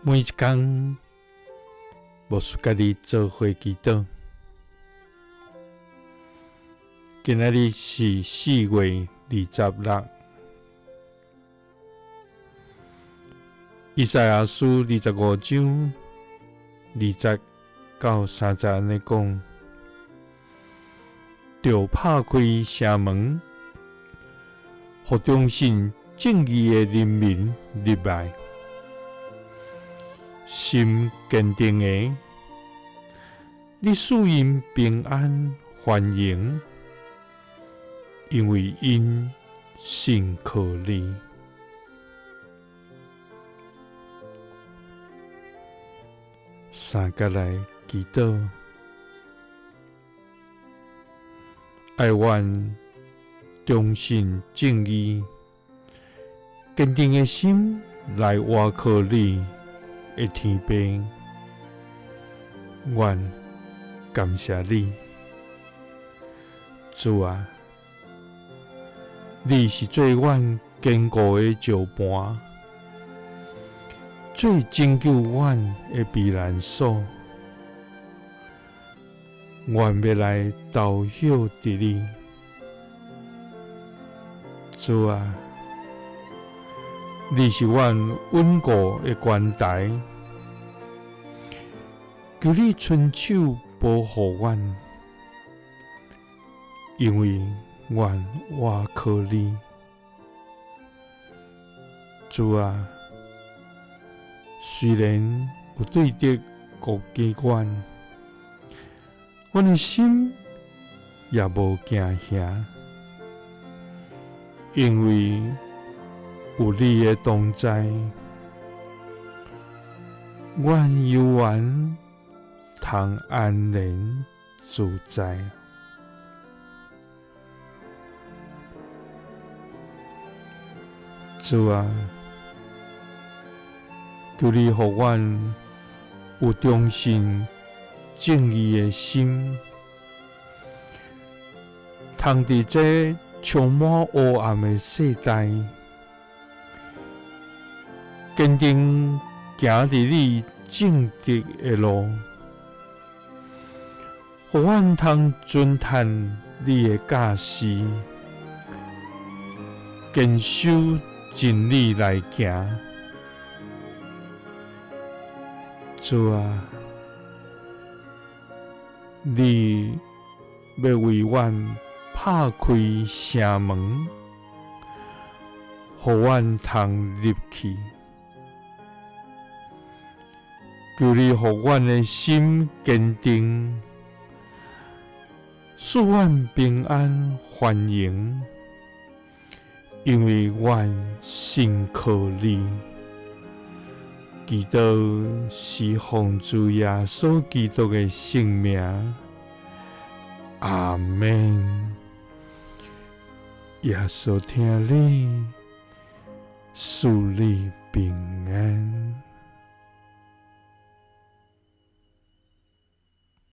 每一工，牧师佮你做伙祈祷。今仔日是4月26，以赛亚书25章2节到3节按呢讲：著拍开城门，予忠信正义的人民入来。心坚定的，你赐𪜶平安繁荣，因为𪜶信靠你。三角来祈祷，爱阮忠信正义、坚定的心来倚靠你的天父，阮感谢你，主啊，你是做阮坚固的石磐，做拯救阮的避难所。阮欲来投靠伫你，主啊，你是阮稳固的关台，求你伸手保护阮，因为阮倚靠你。主啊，虽然有对敌攻击阮，阮的心也无惊吓，因为有你的同在，阮犹原通安然自在。主啊，求你予阮有忠信正义的心，通伫这充满黑暗的世代，坚定行伫你正直的路，予阮通遵趁你的教示，坚守真理来行。主啊，你欲为阮拍开城门，予阮通入去。求你予阮的心坚定，赐阮平安繁荣，因为阮信靠你。祈祷是奉主耶稣基督的圣名，阿们。耶稣疼你，赐你平安。